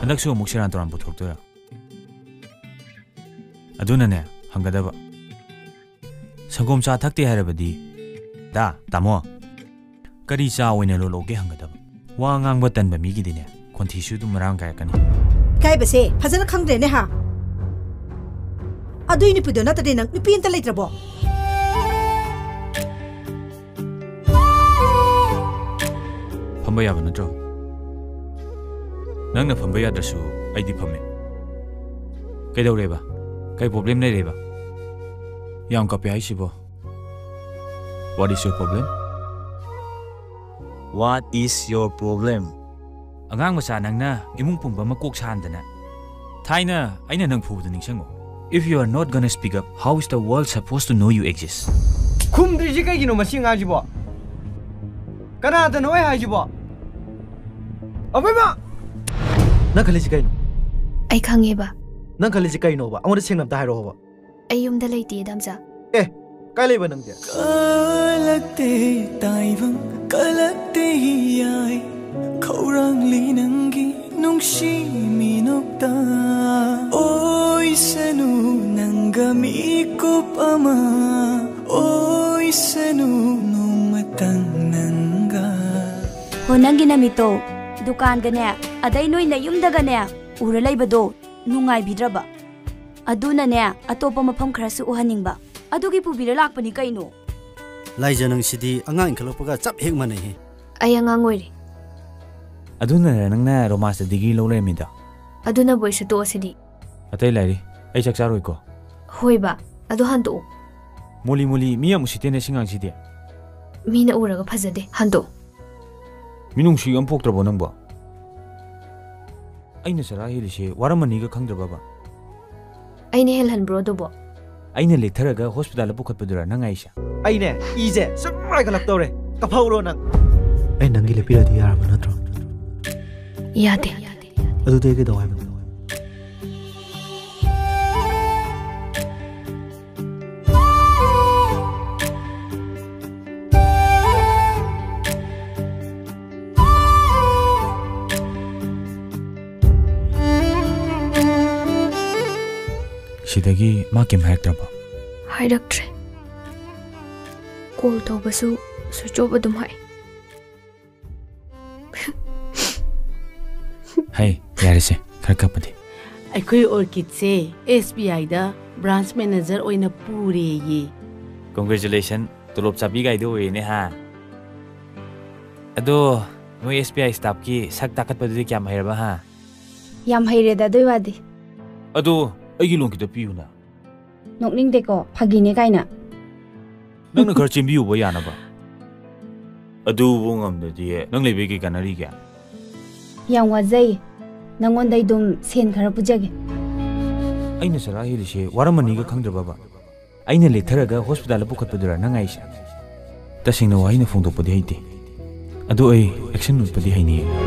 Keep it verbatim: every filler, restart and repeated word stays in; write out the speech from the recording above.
ꯍꯟꯗꯛꯁꯨ ꯑꯃꯨꯛ ꯁꯦꯔꯥꯟ ꯇꯨꯔꯥꯟ ꯄꯨꯊꯣꯔꯛꯇꯣꯏꯔꯥ? ꯑꯗꯨꯅꯅꯦ, ꯍꯪꯒꯗꯕ꯫ ꯁꯪꯒꯣꯝ ꯆꯥ ꯊꯛꯇꯦ ꯍꯥꯏꯔꯕꯗꯤ, ꯗꯥ, ꯇꯥꯃꯣ, ꯀꯔꯤ ꯆꯥ ꯑꯣꯏꯅ ꯂꯣꯜꯂꯛꯎꯒꯦ ꯍꯪꯒꯗꯕ꯫ ꯋꯥ ꯉꯥꯡꯕ ꯇꯟꯕ ꯃꯤꯒꯤꯗꯤꯅꯦ, ꯈꯣꯟꯊꯤꯁꯨ ꯑꯗꯨꯝ ꯃꯔꯥꯡ ꯀꯥꯏꯔꯛꯀꯅꯤ꯫ ꯏꯀꯥꯏꯕꯁꯦ ꯐꯖꯅ ꯈꯪꯗ꯭ꯔꯦꯅꯦ ꯍꯥ? ꯑꯗꯨꯏ ꯅꯨꯄꯤꯗꯣ ꯅꯠꯇ꯭ꯔꯗꯤ ꯅꯪ ꯅꯨꯄꯤ ꯑꯝꯇ ꯂꯩꯇ꯭ꯔꯕꯣ? ꯐꯝꯕ ꯌꯥꯕ ꯅꯠꯇ꯭ꯔꯣ? ꯅꯪꯅ ꯐꯝꯕ ꯌꯥꯗ꯭ꯔꯁꯨ ꯑꯩꯗꯤ ꯐꯝꯃꯦ꯫ ꯀꯩꯗꯧꯔꯦꯕ? ꯀꯩ problem ꯂꯩꯔꯦꯕ? ꯌꯥꯝ ꯀꯞꯄꯦ ꯍꯥꯏꯁꯤꯕꯣ? What is your problem? What is your problem? ꯑꯉꯥꯡ ꯃꯆꯥ ꯅꯪꯅ ꯏꯃꯨꯡ ꯄꯨꯝꯕ ꯑꯃ ꯀꯣꯛ ꯁꯥꯍꯟꯗꯅ꯫ ꯊꯥꯏꯅ ꯑꯩꯅ ꯅꯪ ꯐꯨꯕꯗꯨ ꯅꯤꯡꯁꯤꯡꯉꯨ꯫ If you are not gonna speak up, how is the world supposed to know you exist? ꯈꯨꯝꯗ꯭ꯔꯤꯁꯤ ꯀꯩꯒꯤꯅꯣ ꯃꯁꯤ ꯑꯉꯥꯡꯁꯤꯕꯣ? ꯀꯅꯥꯗꯅꯣ ꯑꯩ ꯍꯥꯏꯁꯤꯕꯣ? ꯑꯕꯦꯝꯃ! ꯅꯪ ꯈꯜꯂꯤꯁꯤ ꯀꯩꯅꯣ? ꯑꯩ ꯈꯪꯉꯦꯕ꯫ ꯅꯪ ꯈꯜꯂꯤꯁꯤ ꯀꯩꯅꯣꯕ? ꯑꯩꯉꯣꯟꯗ ꯁꯦꯡꯅ ꯑꯝꯇ ꯍꯥꯏꯔꯛꯑꯣꯕ꯫ ꯑꯩ ꯌꯨꯝꯗ ꯂꯩꯇꯦ, ꯗꯥꯝꯆꯥ꯫ ꯑꯦ, ꯀꯥꯏ ꯂꯩꯕ ꯅꯪꯗꯤ? ꯀꯂꯛꯇꯦ ꯇꯥꯏꯕꯪ, ꯀꯂꯛꯇꯦ ꯌꯥꯏ, ꯈꯧꯔꯥꯡꯂꯤ ꯅꯪꯒꯤ ꯅꯨꯡꯁꯤ ꯃꯤꯅꯣꯛꯇ꯫ ꯑꯣꯏꯁꯅꯨ ꯅꯪꯒ ꯃꯤꯀꯨꯞ ꯑꯃ, ꯑꯣꯏꯁꯅꯨ ꯅꯣꯡꯃꯇꯪ ꯅꯪꯒ꯫ ꯍꯣ, ꯅꯪꯒꯤ ꯅꯃꯤꯠꯇꯣ ꯗꯨꯀꯥꯟꯒꯅꯦ, ꯑꯗꯩ ꯅꯣꯏ ꯅꯌꯨꯝꯗꯒꯅꯦ ꯎꯔ ꯂꯩꯕꯗꯣ ꯅꯨꯡꯉꯥꯏꯕꯤꯗ꯭ꯔꯕ? ꯑꯗꯨꯅꯅꯦ, ꯑꯇꯣꯞꯄ ꯃꯐꯝ ꯈꯔꯁꯨ ꯎꯍꯟꯅꯤꯡꯕ꯫ ꯑꯗꯨꯒꯤ ꯄꯨꯕꯤꯔ ꯂꯥꯛꯄꯅꯤ ꯀꯩꯅꯣ꯫ ꯂꯥꯏꯖ, ꯅꯪ ꯁꯤꯗꯤ ꯑꯉꯥꯡ ꯏꯟꯈꯠꯂꯛꯄꯒ ꯆꯞ ꯍꯦꯛ ꯃꯥꯟꯅꯩꯍꯦ꯫ ꯑꯩ ꯑꯉꯥꯡ ꯑꯣꯏꯔꯤ꯫ ꯑꯗꯨꯅꯔ ꯅꯪꯅ romance ꯇ degree ꯂꯧ ꯂꯩꯔꯝꯃꯤꯗꯣ? ꯑꯗꯨꯅꯕꯨ ꯑꯩꯁꯨ ꯇꯣꯛꯑꯁꯤꯗꯤ꯫ ꯑꯇꯩ ꯂꯥꯏꯔꯤ, ꯑꯩ ꯆꯥꯛ ꯆꯥꯔꯣꯏꯀꯣ꯫ ꯍꯣꯏꯕ, ꯑꯗꯣ ꯍꯟꯗꯣꯛꯑꯣ꯫ ꯃꯣꯂꯤ ꯃꯣꯂꯤ, ꯃꯤ ꯌꯥꯝ ꯎꯁꯤꯠꯇꯦꯅꯦ ꯁꯤ ꯉꯥꯡꯁꯤꯗꯤ꯫ ꯃꯤꯅ ꯎꯔꯒ ꯐꯖꯗꯦ, ꯍꯟꯗꯣꯛꯑꯣ꯫ ꯃꯤꯅꯨꯡꯁꯤ ꯑꯃ ꯄꯣꯛꯇ꯭ꯔꯕꯣ ꯅꯪꯕꯣ? ꯑꯩꯅ ꯆꯔꯥ ꯍꯦꯜꯂꯤꯁꯦ ꯋꯥꯔꯝꯃꯅꯤꯒ ꯈꯪꯗ꯭ꯔꯕꯕ? ꯑꯩꯅ ꯍꯦꯜꯍꯟꯕ꯭ꯔꯣ ꯑꯗꯨꯕꯣ? ꯑꯩꯅ ꯂꯦꯛꯊꯔꯒ hospital ꯗ ꯄꯨꯈꯠꯄꯗꯨꯔꯥ ꯅꯪ ꯍꯥꯏꯁꯦ? ꯑꯩꯅꯦ, ꯏꯁꯦ ꯁꯨꯝ ꯍꯥꯏꯒꯠꯂꯛꯇꯧꯔꯦ꯫ ꯀꯐꯧꯔꯣ ꯅꯪ? ꯑꯩ ꯅꯪꯒꯤ ꯂꯦꯞꯄꯤꯔꯗꯤ ꯌꯥꯔꯕ ꯅꯠꯇ꯭ꯔꯣ? ꯌꯥꯗꯦ꯫ ꯑꯗꯨꯗꯤ ꯑꯩ ꯀꯩꯗꯧ ꯍꯥꯏꯕꯅꯣ? ꯁꯤꯗꯒꯤ ꯃꯥ ꯀꯩꯝ ꯍꯥꯏꯔꯛꯇ꯭ꯔꯕꯣ? ꯍꯥꯏꯔꯛꯇ꯭ꯔꯦ꯫ ꯀꯣꯜ ꯇꯧꯕꯁꯨ ꯁ꯭ꯋꯤꯆ ꯑꯣꯐ ꯑꯗꯨꯝ ꯍꯥꯏ꯫ ꯍꯩ, ꯌꯥꯔꯦꯁꯦ, ꯈꯔ ꯀꯞꯄꯗꯤ꯫ ꯑꯩꯈꯣꯏ ꯑꯣꯔꯀꯤꯗꯁꯦ ꯑꯦꯁ ꯕꯤ ꯑꯥꯏꯗ ꯕ꯭ꯔꯥꯟꯁ ꯃꯦꯅꯦꯖꯔ ꯑꯣꯏꯅ ꯄꯨꯔꯦꯌꯦ꯫ ꯀꯣꯡꯒ꯭ꯔꯦꯆꯨꯂꯦꯁꯟ, ꯇꯣꯂꯣꯞ ꯆꯥꯕꯤꯒꯥꯏꯗꯣ ꯑꯣꯏꯔꯦꯅꯦ ꯍꯥ꯫ ꯑꯗꯣ ꯃꯣꯏ ꯑꯦꯁ ꯕꯤ ꯑꯥꯏ ꯁ꯭ꯇꯥꯐꯀꯤ ꯁꯛ ꯇꯥꯈꯠꯄꯗꯨꯗꯤ ꯀꯌꯥꯝ ꯍꯩꯔꯕ ꯍꯥ? ꯌꯥꯝ ꯍꯩꯔꯦꯗ ꯑꯗꯨꯏ ꯋꯥꯗꯤ꯫ ꯑꯗꯣ ꯑꯩꯒꯤ ꯂꯣꯟ ꯈꯤꯇ ꯄꯤꯌꯨꯅ꯫ ꯅꯣꯛꯅꯤꯡꯗꯦꯀꯣ, ꯐꯥꯒꯤꯅꯦ ꯀꯥꯏꯅ꯫ ꯅꯪꯅ ꯈꯔ ꯆꯦꯟꯕꯤꯌꯨꯕ ꯌꯥꯅꯕ꯫ ꯑꯗꯨꯕꯨ ꯉꯝꯗ꯭ꯔꯗꯤ ꯅꯪ ꯂꯩꯕꯩ ꯀꯩ ꯀꯥꯟꯅꯔꯤꯒꯦ? ꯌꯥꯝ ꯋꯥꯖꯩ꯫ ꯅꯪꯉꯣꯟꯗꯩ ꯑꯗꯨꯝ ꯁꯦꯟ ꯈꯔ ꯄꯨꯖꯒꯦ꯫ ꯑꯩꯅ ꯆꯔꯥ ꯍꯦꯜꯂꯤꯁꯦ ꯋꯥꯔꯝꯃꯅꯤꯒ ꯈꯪꯗ꯭ꯔꯕꯕ? ꯑꯩꯅ ꯂꯦꯛꯊꯔꯒ ꯍꯣꯁꯄꯤꯇꯥꯜꯗ ꯄꯨꯈꯠꯄꯗꯨꯔꯥ ꯅꯪ ꯍꯥꯏꯁꯦ? ꯇꯁꯦꯡꯅ ꯋꯥꯍꯩꯅ ꯐꯣꯡꯗꯣꯛꯄꯗꯤ ꯍꯩꯇꯦ꯫ ꯑꯗꯣ ꯑꯩ ꯑꯦꯛꯁꯟ ꯎꯠꯄꯗꯤ ꯍꯩꯅꯤꯌꯦ꯫